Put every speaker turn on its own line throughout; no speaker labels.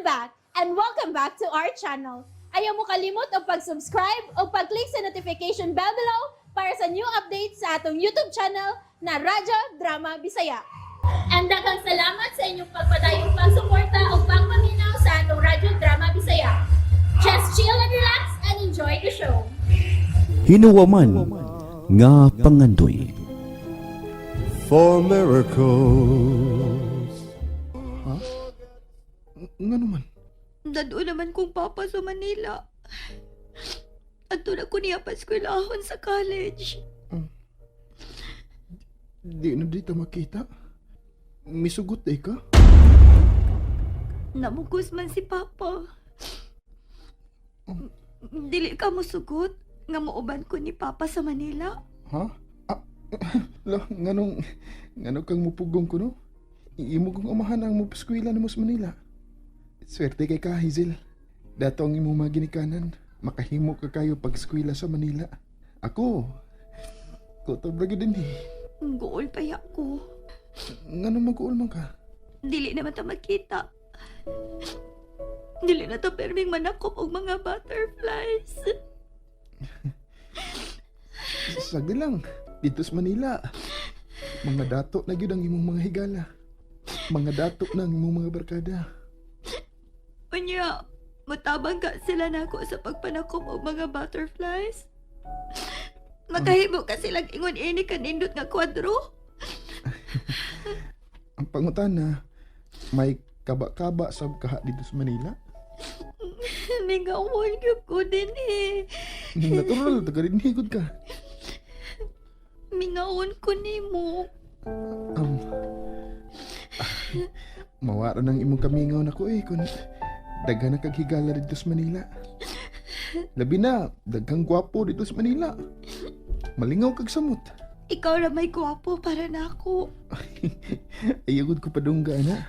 I'm back and welcome back to our channel. Ayaw mo kalimot og pag-subscribe o pag-click sa notification bell below para sa new updates sa atong YouTube channel na Radyo Drama Bisaya. And daghang salamat sa inyong pagpadayong pagsuporta o pagpaminaw sa atong Radyo Drama Bisaya. Just chill and relax and enjoy the show.
Hinuwaman nga pangandoy.
For miracles.
Nga naman?
Dad-o naman kong papa sa Manila. Adto na ko niya pa-eskwelahon sa college.
Di na dito makita. Misugot eh ka?
Namugos man si papa. Dili ka mosugot nga muuban ko ni papa sa Manila?
Ha? Ah, lo, nganong kang mupugong ko, no? Imo kong amahan ang mupaskwela nimo sa Manila. Swerte kay ka, Hazel. Dato ang imong mga ginikanan. Makahimo ka kayo pag-eskwela sa Manila. Ako, kutob lagi din eh.
Guol pa ya ko.
Nganong mag-uol man ka?
Dili naman ta magkita. Dili na ta perming manakop og mga butterflies.
Sagdi lang, dito sa Manila. Mga dato na gyud ang imong mga higala. Mga dato na ang imong mga barkada.
Unya, mutabang ka sila nako sa pagpanakop og mga butterflies? Makahimo ka silang ingon ini kanindot nga kwadro?
Ang pangutana, may kaba-kaba sab kaha dito sa Manila?
Mingawon gyud ko din eh.
Natural, taga dinhi gud ka.
Mingawon ko nimo.
Mawara ng imong kamingaw nako eh kung daghan na kag higala dito sa Manila. Labi na, daghang gwapo dito sa Manila. Malingaw kag samot.
Ikaw ra may gwapo para nako.
Ayaw gud ko padungga na.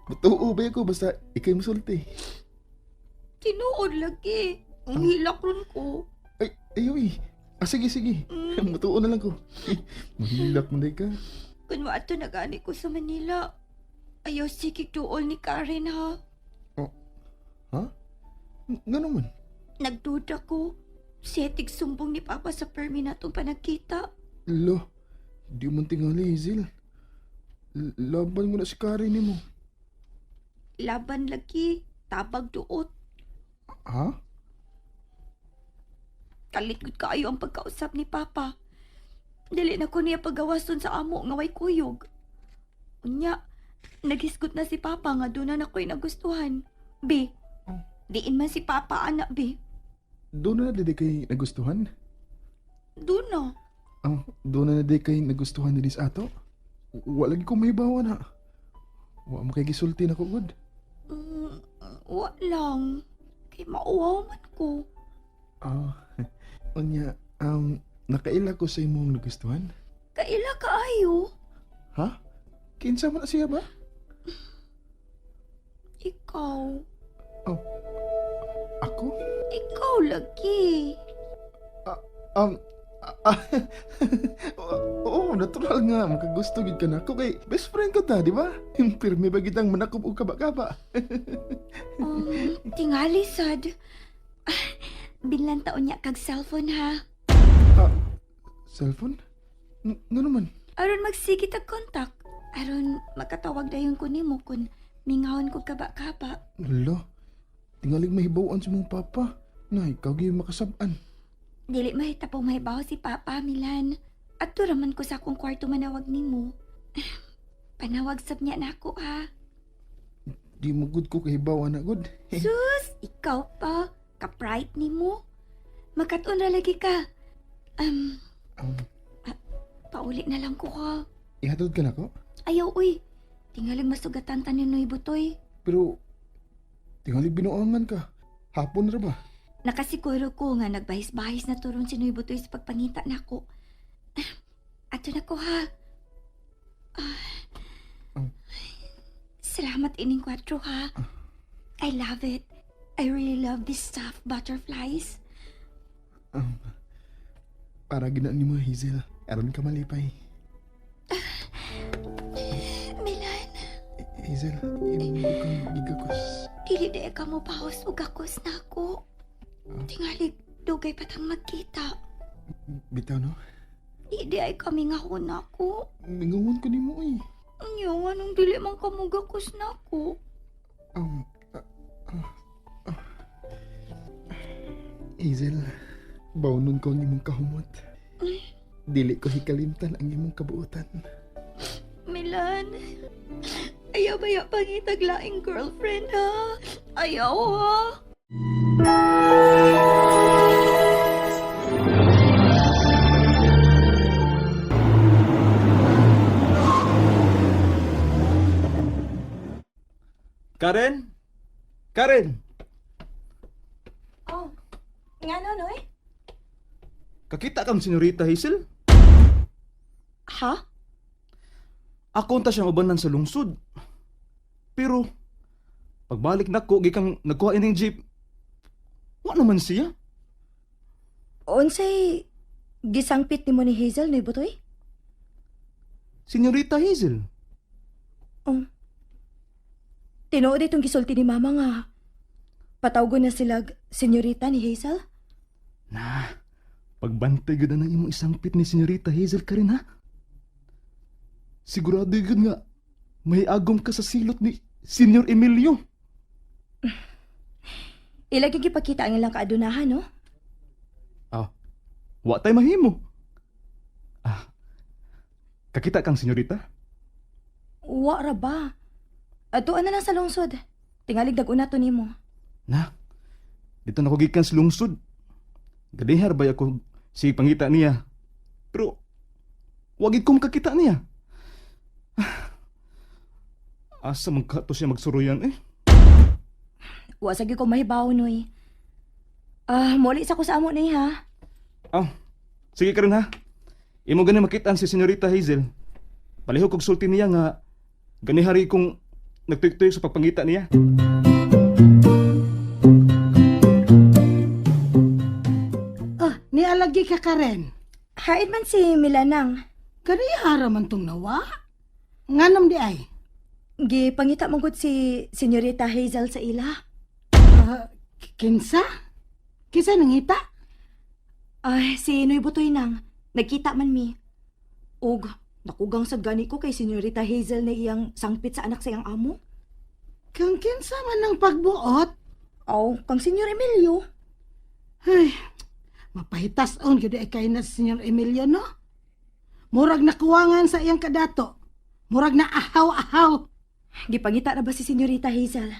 Matuo ba ako basta ikay musulti.
Tinuod lagi. Ang hilak ron ko.
Ay, ayaw eh. Ah, sige, sige. Matuo na lang ko. Mahilak mo ka.
Kung moadto na gani ko sa Manila, ayaw sigig duol ni Karen ha.
Ha? Nga naman?
Nagduda ko. Siya tig-sumbong ni Papa sa permi natong panagkita.
Lo, di mo tingali, Hazel. Laban mo na si Karen nimo.
Laban lagi. Tabag duot.
Ha?
Kalit gud kaayo ang pagkausap ni Papa. Dili na ko niya pagawason sa amo nga way kuyog. Unya, naghisgot na si Papa nga doon na ako'y nagustuhan. Be,
Oh.
diin man si Papa, anak, be.
Doon na di kay nagustuhan?
Doon na.
Ah, doon na di kay nagustuhan din sa ato? Wala lagi ko mahibawa na. Wa mo kay gisulti na ko gud.
Wa lang. Kay mauwaw man ko.
Ah, unya, nakaila ko sa imong nagustuhan?
Kaila kaayo.
Ha? Kinsa man na siya ba?
Ikaw.
Ako?
Ikaw lagi.
Ah, oo, natural nga makagusto gid ka nako kay best friend ko ta, di ba? Pirmi ba gitang manakop og kaba-kaba?
Tingali sad. Ah, binlan taon niya kag cellphone ha.
Ah, cellphone? Nga naman?
Aron magsige tag contact. Aron makatawag dayon ko nimo kun mingawon ko kaba-kaba.
Hala, tingalig mahibawan sa mong papa. Na, ikaw gyud makasab-an.
Dili mahitapong mahibaw si Papa, Milan. Adto raman ko sa akong kwarto manawag nimo. Panawag sab niya nako ha.
Di mo gud ko kahibaw ana gud.
Sus, ikaw pa. Ka-pride nimo. Makat-on ra lagi ka. Pauli na lang ko ha.
Ihatod ka nako?
Ayaw, uy. Tingalig masugatan ta ni Noy Butoy.
Pero tingalig binuangan ka. Hapon ra ba?
Nakasiguro ko nga nagbahis-bahis na turon si Noy Butoy sa pagpangita nako. Ato na ko ha. Ah. Salamat ining kwatro ha. I love it. I really love this stuffed butterflies.
Para ginaan ni mo, Hazel. Aron ka malipay.
Milan,
Hazel, imo kang gigakos.
Dili di ka mo paos ug akos na ako. Tingali, dugay pa tang magkita.
Bitaw no?
Di di ay kami nga na ako.
Mingungon ko nimo eh.
Unya, anong dili man ka mo gakos na ako?
Um, ah, ah, ah. Hazel, baunon ko ang imong kahumot. Dili ko hikalimtan ang imong kabuutan.
Milan, ayaw ba ya pangitag laing girlfriend ha? Ayaw ha?
Karen? Karen!
Oh, nga no, Noy?
Kakita kang senyorita Hazel?
Ha?
Ako unta siyang ubanan sa lungsod. Pero, pagbalik nako, gikang nagkuha ining jeep. Wa naman siya.
Unsay gisangpit nimo ni Hazel, Noy Butoy?
Senyorita Hazel.
Oh. Tinuod itong gisulti ni Mama nga. Patawgon na sila senyorita ni Hazel?
Na, pagbantay gud na ng imong isangpit ni Senyorita Hazel Karen ha. Sigurado gud nga may agom ka sa silot ni Senyor Emilio.
Ilagi gipakita ang ilang kaadunahan, no?
Ah, wa tay mahimo. Ah, kakita kang senyorita?
Wa ra ba? Atuan na lang sa lungsod. Tingalig dag-una to nimo.
Na, dito na ko gikan sa lungsod. Gadihar ba ako si pangita niya. Pero, wagid ko makakita niya. Ah, Asa man ka to siya magsuruyan eh.
Wa sa gyud ko mahibaw, Noy. Ah, muli sa ko sa amo ni ha.
Ah, sige ka rin ha. Imo gani makitaan si Senyorita Hazel. Palihog kog sulti niya nga ganihari kong nagtuyok-tuyok sa pagpangita niya.
Ah, nialagi ka karen.
Hain man si Milanang.
Kanihara man tong nawa. Nganam di ay.
Gipangita man gud si Senyorita Hazel sa ila.
Ah, kinsa? Kinsa nangita?
Ay, si Noy Butoy nang. Nagkita man mi. Og, nakugang sad gani ko kay Senyorita Hazel na iyang sangpit sa anak sa iyang amo.
Kang kinsa man ang pagbuot?
Aw, kang Senyor Emilio.
Ay, mapahitas on gyud ay kay na si Senyor Emilio no. Murag nakuwangan sa iyang kadato. Murag na ahaw-ahaw.
Gipangita na ba si Senyorita Hazel?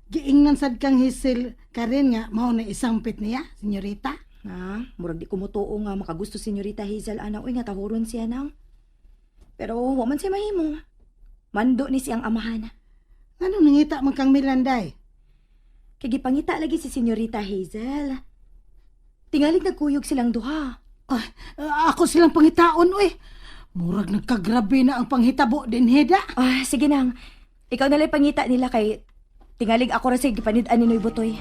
Giingnan sad kang Hazel karen nga mao na isangpit niya, senyorita.
Ha, murag di ko motuo nga makagusto Senyorita Hazel ana uy nga tahuron siya nang. Pero wa man siya mahimo. Mando ni siyang amahan.
Nganong nangita man kang Milanday?
Kay gipangita lagi si Senyorita Hazel. Tingalig nagkuyog silang duha.
Ah, ako silang pangitaon uy. Murag nagkagrabe na ang panghitabo din heda.
Ah, sige nang. Ikaw na lang pangita nila kay tingalig ako ra sa gipanid-an ni Noy Butoy.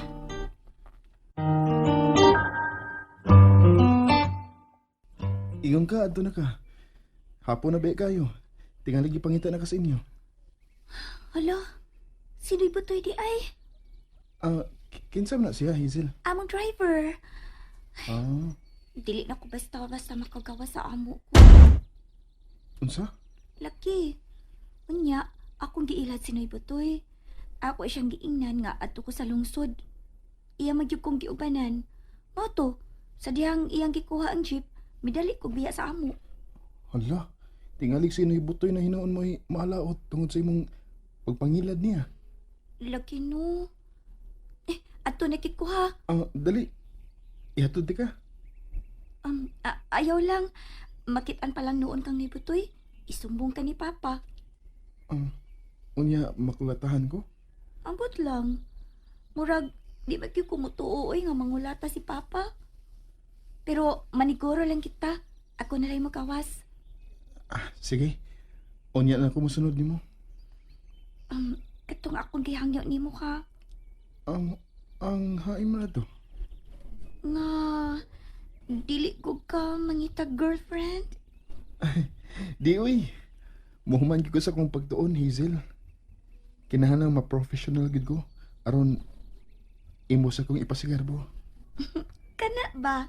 Ingon ka, adto na ka. Hapon na ba kayo? Tingali gipangita na ka sa inyo.
Hala, si Noy Butoy di ay
Ah, kinsa man na siya, Hazel?
among driver.
Ah,
Dili na ko basta-basta makagawa sa amo ko.
unsa?
Laki. Unya, akong giilad si Noy Butoy. Ako siyang giingnan nga adto ko sa lungsod. Iya magyud kong giubanan. Mao to, sa dihang iyang gikuha ang jeep, midali ko biya sa amo.
Hala, tingali sino butoy na hinuon mo maalaot tungod sa imong pagpangilad niya.
Laki no. Eh, adto na kit ko ha.
Ah, dali. Ihatod di ka.
Ayaw lang. Makitaan pa lang noon kang Noy Butoy. Isumbong ka ni Papa.
Ah, unya makulatahan ko.
Ambot lang. Murag, di ba gyud ko mutuo oy nga mangulata si Papa? Pero maniguro lang kita. Ako na lang magawas.
Ah, sige. Unya na ako mosunod nimo.
Katong akong gihangyo nimo ka.
Ang hain mo na to.
Nga, dili ko ka mangita girlfriend.
Di uy. Muhuman gyud ko sa akong pagtuon, Hazel. Kinahanglan ma-professional gyud ko Aron imo sa kong ipasigarbo.
Kana ba?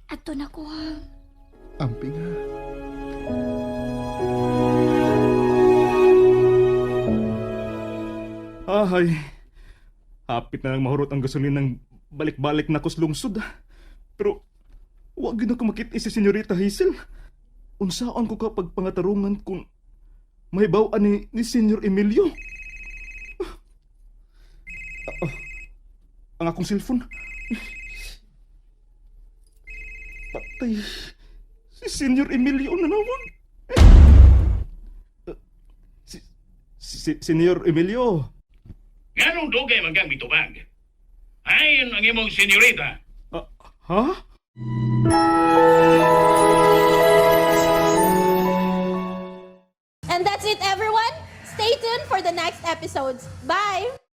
Ato na ko ha.
Amping ha.
Ahay, hapit na lang mahurot ang gasolina ng balik-balik na kus lungsod. Pero, wag gyud ako makita si Senyorita Hazel. Unsaon ko kapag pangatarungan kung mahibaw ni Senyor Emilio? Ah, ang akong cellphone. Patay. Si Senyor Emilio na nawag. Si Senyor Emilio.
Nganong dugay man kang mitubag? Ayon ang imong senyorita.
Ah, ha?
And that's it, everyone. Stay tuned for the next episodes. Bye!